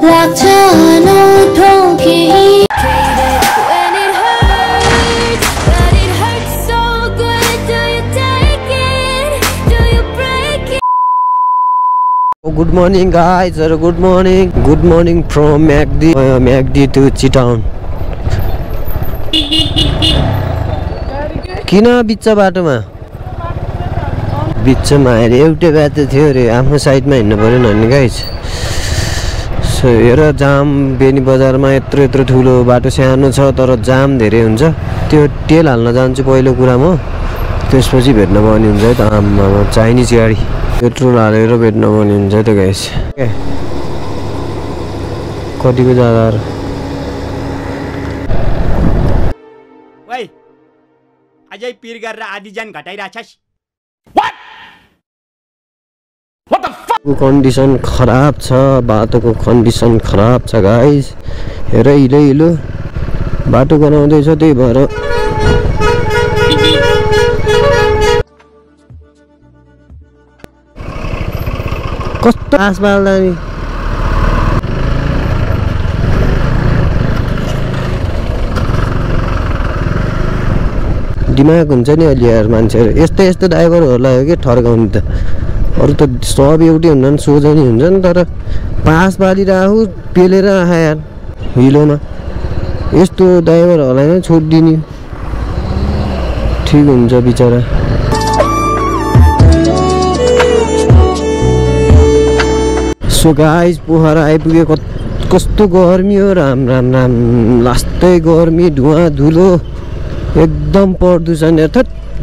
Black tunnel broken. Good morning guys, good morning from MACD to Chittagong. किन बिच बाटोमा बिचमा अहिले एउटै बाटो थियो रे आफ्नो साइडमा हिँड्नु पर्यो नि गाइस सो हेर जाम बेनी बजारमा यत्रो ठुलो बाटो सानो छ तर जाम धेरै हुन्छ त्यो तेल हाल्न जान्छु पहिलो कुरा म त्यसपछि भेट्न पर्ने हुन्छ है त आम्मा चाइनिज गाडी पेट्रोल हालेर भेट्न पर्ने हुन्छ है त गाइस कतिको ज्यादा अजय पीर गरेर आधी ज्यान घटाइराछस् कन्डिसन खराब छ बाटोको कन्डिसन खराब छ गाइस हेर हिलो बाटो बनाउँदै छ त्यही भएर कस्तो आस बाल्दा नि दिमाग हुन्छ नि अलि यार मान्छेहरु यस्तो ड्राइभरहरुलाई हो के ठर्काउने त अरु त सब एउटै हुन्छन् सोझै नि हुन्छन् तर पास बालिराहु पेलेर आहा यार हिलोमा यस्तो ड्राइभरहरुलाई नै छोड्दिनु ठीक हुन्छ बिचारा सो गाइस पोखरा आइपुगे कस्तो गर्मी हो राम लास्टै गर्मी धुवा धुलो एकदम प्रदूषण यता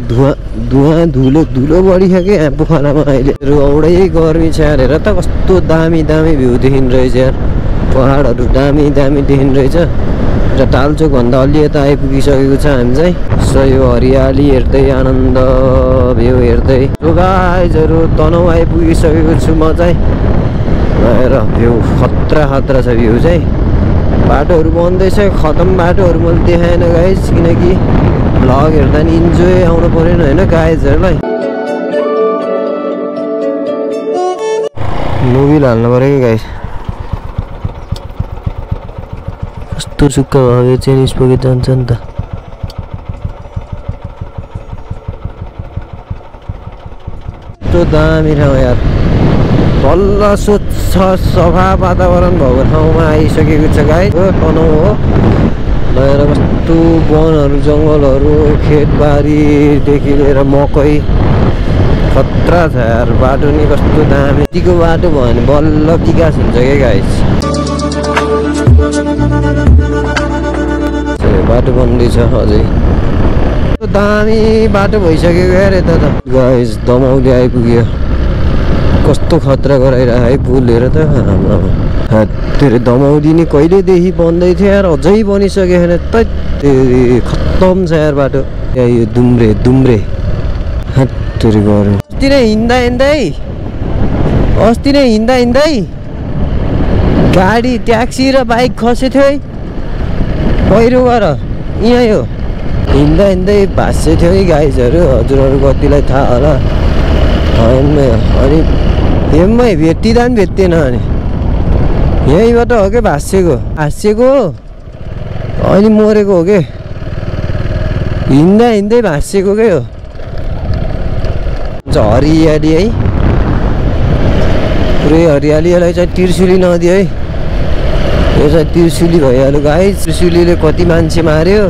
धुवा धुलो बढिसक्यो यहाँ पोखरामा अहिले औडै गर्मी छ यार हेर त कस्तो दामी भ्यू देखिन रहेछ यार पहाडहरु दामी देखिन रहेछ र तालचोक भन्दा अलि यता आइपुगिसकेको छ हामी चाहिँ सो यो हरियाली हेर्दै आनन्द भ्यू हेर्दै सो गाइजहरु तनहु आइपुगिसकेको छु म चाहिँ हेर भ्यू खतरा छ भ्यू चाहिँ बाटोहरु बन्दैछ खतम बाटोहरु मैले देखाएन गाइज किनकि भ्लग हेर्दा नि इन्जोय आउनु पर्यो हैन गाइजहरुलाई मुभी हाल्नु पर्यो के गाइज कस्तो सुक्खा भयो चाहिँ निस्पोके जान्छ नि त कस्तो दामी ठाउँ यार बल्ल स्वच्छ सफा वातावरण भएको ठाउँमा आइसकेको छ गाइस तनहु हो लिएर कस्तो वनहरु जंगलहरु खेतबारीदेखि लिएर मकै खतरा छ यार बाटो नि कस्तो दामी यतिको बाटो भयो भने बल्ल विकास हुन्छ के गाइस बाटो बन्दैछ अझै दामी बाटो भइसक्यो यार यता त गाइस दमाउले आइपुग्यो कस्तो खतरा गराइरह है पुल हेर त तेरे दमाउदी नि कहिलेदेखि बन्दै थियो यार अझै बनिसक्यो छैन त खत्तम छ यार बाटो यो दुम्रे तेरे गरे अस्ति नै हिँड्दै गाडी ट्याक्सी र बाइक खसे थियो है पहिरोबाट यहाँ यो हिँड्दै भाष्य थियो है गाइजहरु हजुरहरु कतिलाई थाहा होला अनि हेममै भेटिँदा पनि भेटिएन अनि यहीँबाट हो के भाँसेको अनि मरेको हो के हिँड्दै भाँसेको के हो हरियाली है पुरै हरियालीलाई चाहिँ त्रिशुली नदी है यो चाहिँ त्रिशुली भइहाल्यो गाइस त्रिशुलीले कति मान्छे मार्यो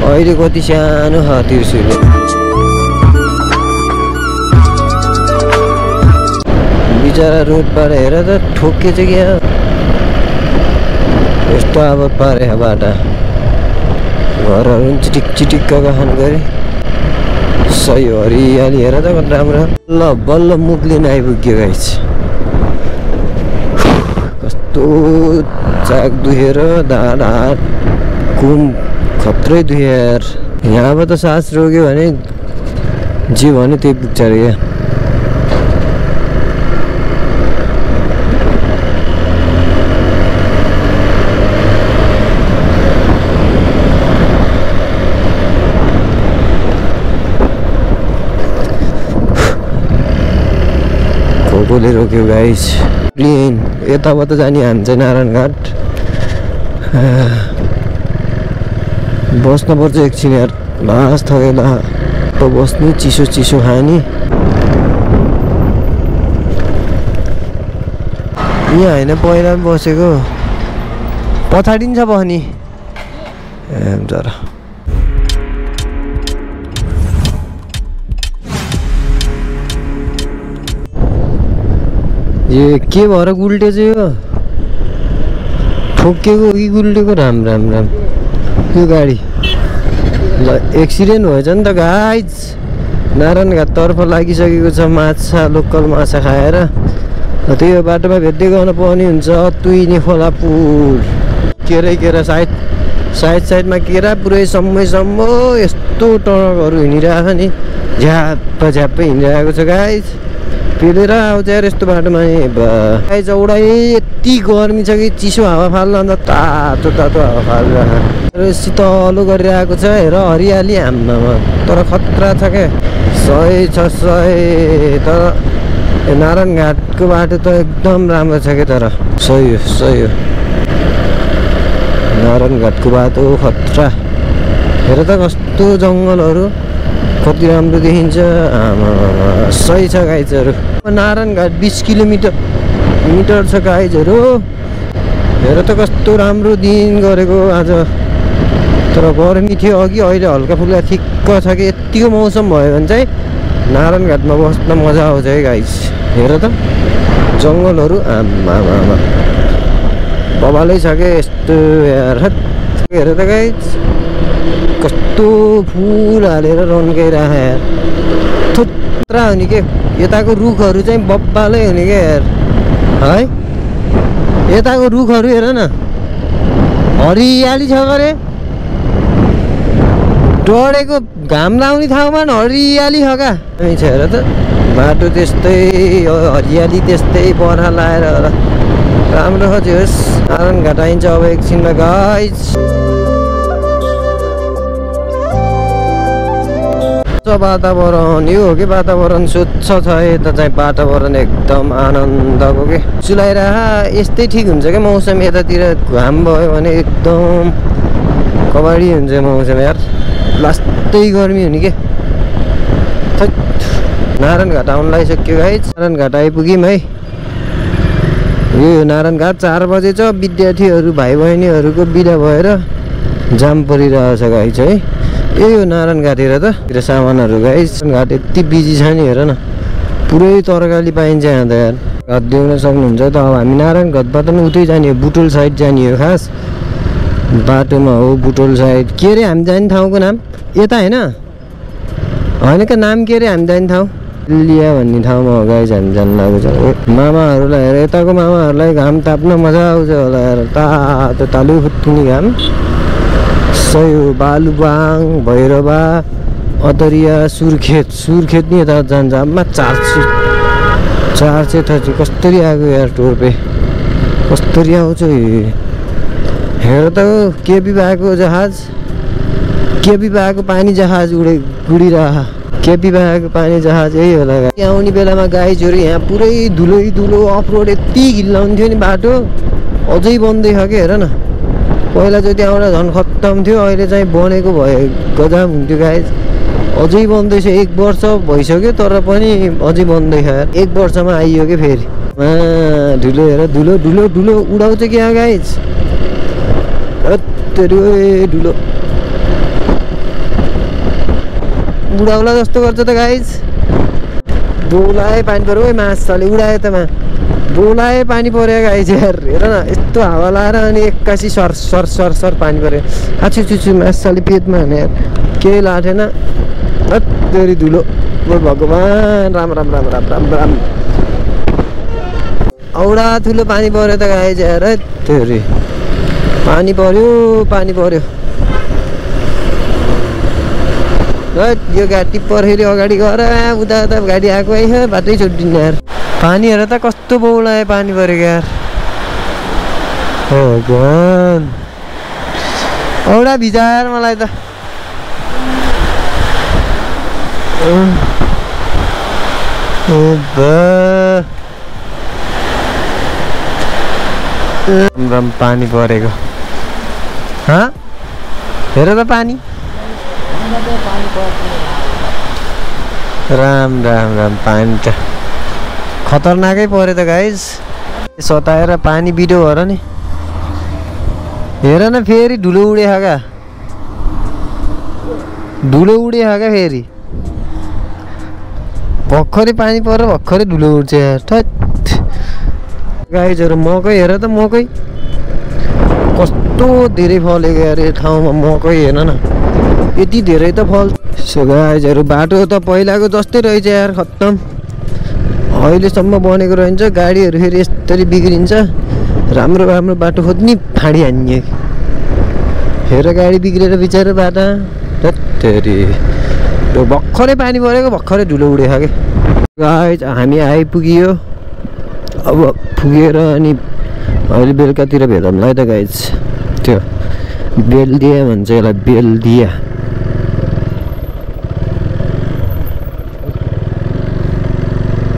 अहिले कति सानो छ त्रिशुली बिचारा रोडबाट हेर त ठोके चाहिँ क्या यस्तो अब पारे बाटा घरहरू चिटिक्क खान गरे सही हरियाली हेर त कति राम्रो बल्ल मुखले आइपुग्यो गाइस कस्तो चाक दुखेर हात कुम खत्रै दुख्यो यार यहाँबाट सास रोक्यो भने जे भने त्यही पुग्छ अरे क्या खोले रोक्यो गाइस प्लेन यताबाट जाने हामी चाहिँ नारायणघाट बस्नुपर्छ एकछिन यार लास थगेला बस्ने चिसो चिसो खाने यहाँ होइन पहिला बसेको पछाडि छ बस्ने जरा यो के भएर गुल्टे चाहिँ यो ठोकेको कि गुल्टेको राम राम राम यो गाडी ल एक्सिडेन्ट भएछ नि त गाइज नारायणघाटतर्फ लागिसकेको छ माछा लोकल माछा खाएर त्यो बाटोमा भेट्दै गर्न पर्ने हुन्छ तुइने खोला पुल केरा साइडमा केरा पुरै सम्म यस्तो ट्रकहरू हिँडिरहेको छ नि झ्याप्पै हिँडिरहेको छ गाइज पेलेर आउँछ यार यस्तो बाटोमा गाइज औडा यति गर्मी छ कि चिसो हावा फाल्न अन्त तातो हावा फालिरहेको शीतलो गरिरहेको छ हेर हरियाली हाम्रोमा तर खतरा छ क्या 100 तर नारायणघाटको बाटो त एकदम राम्रो छ क्या तर सही हो नारायणघाटको बाटो खतरा हेर त कस्तो जङ्गलहरू कति राम्रो देखिन्छ सही छ गाइजहरू नारायणघाट 20 किलोमिटर छ गाइजहरू हेर त कस्तो राम्रो दिन गरेको आज तर गर्मी थियो अघि अहिले हल्का फुल्का ठिक्क छ कि यतिको मौसम भयो भने चाहिँ नारायणघाटमा बस्न मजा आउँछ है गाइज हेर त जङ्गलहरू आमा बबालै छ क्या यस्तो यार हेर त गाइज कस्तो फुल हालेर रन्काइराख यार थुत्रा हुने के यताको रुखहरू चाहिँ बब्बालै हुने क्या यार है यताको रुखहरू हेर न हरियाली छ गरे डढेको घाम लाउने ठाउँमा हरियाली छ क्या छ हेर त बाटो त्यस्तै हरियाली त्यस्तै बर्खा लाएर राम्रो छ होस् नारायणघाट आइन्छ अब एकछिनमा गाइज वातावरण यो हो कि वातावरण स्वच्छ छ यता चाहिँ वातावरण एकदम आनन्दको के चुलाइरह यस्तै ठिक हुन्छ क्या मौसम यतातिर घाम भयो भने एकदम कबाडी हुन्छ मौसम यार लास्टै गर्मी हुने के नारायणघाट आउनु लागिसक्यो गाइज नारायणघाट आइपुग्यौँ है यो नारायणघाट 4 बजे छ विद्यार्थीहरू भाइ बहिनीहरूको बिदा भएर जाम परिरहेछ गाइज है यो नारायणघाट हेर त सामानहरू गाइज घाट यति बिजी छ नि हेर न पुरै तरकारी पाइन्छ यहाँ त यार घाट देख्न सक्नुहुन्छ त अब हामी नारायणघाटबाट पनि उतै जाने हो बुटोल साइड जाने हो खास बाटोमा हो बुटोल साइड के अरे हामी जाने ठाउँको नाम यता होइन क्या नाम के अरे हामी जाने ठाउँ लिया भन्ने ठाउँमा हो गाइज हामी जानु लागेको छ मामाहरूलाई हेर यताको मामाहरूलाई घाम ताप्न मजा आउँछ होला यार तातो तालु फुट्ने घाम सही हो बालुबाङ भैरवा अदरिया सुर्खेत नि यता जान्छ आमा 430 कसरी आएको यार टोर्पे कसरी आउँछ हेर त केपी बाको जहाज केपी बाको पानी जहाज उडिरह केपी बाको पानी जहाज यही होला आउने बेलामा गाइजहरू यहाँ पुरै धुलो अफरोड यति घिल्ला हुन्थ्यो नि बाटो अझै बन्दै छ कि हेर न पहिला जति आउँदा झन् खत्तम थियो अहिले चाहिँ बनेको भए गजब हुन्थ्यो गाइज अझै बन्दैछ 1 वर्ष भइसक्यो तर पनि अझै बन्दैछ यार 1 वर्षमा आइयो कि फेरि धुलो हेर धुलो उडाउँछ क्या गाइज धुलो उडाउला जस्तो गर्छ त गाइज बोलाए पानी पऱ्यो है माछाले उडायो त बोलाए पानी पऱ्यो गाइज यार हेर न यस्तो हावा लाएर अनि 81 सर पानी पऱ्यो आछु चुचु माछाले पेटमा हाने यार केही लाटेन हत्तेरी धुलो भगवान् राम औडा ठुलो पानी पऱ्यो त गाइज यार हत्तेरी पानी पऱ्यो यो गाडी पर्खेर अगाडि गएर उता गाडी आएको है बाटै छोडिदिनु यार पानी हेर त कस्तो बौलायो पानी परेको यार भगवान् औडा भिजाएर मलाई त राम पानी परेको हेर त पानी राम राम राम पानी त खतरनाकै पऱ्यो त गाइज सताएर पानी बिडो भएर नि हेर न फेरि धुलो उडेको क्या फेरि भर्खरै पानी परेर भर्खरै धुलो उड्छ यार गाइजहरू मकै हेर त मकै कस्तो धेरै फलेको यार यो ठाउँमा मकै हेर्न न यति धेरै त फल सो गाइजहरू बाटो त पहिलाको जस्तै रहेछ यार खत्तम अहिलेसम्म बनेको रहन्छ गाडीहरू फेरि यस्तरी बिग्रिन्छ राम्रो राम्रो बाटो खोज्ने फाँडी हान्ने हेर गाडी बिग्रेर बिचारा बाटा तेरि भर्खरै पानी परेको भर्खरै धुलो उडेको के गाइज हामी आइपुग्यो अब पुगेर अनि अहिले बेलुकातिर भेटौँला है त गाइज त्यो बेलदिया भन्छ यसलाई बेलदिया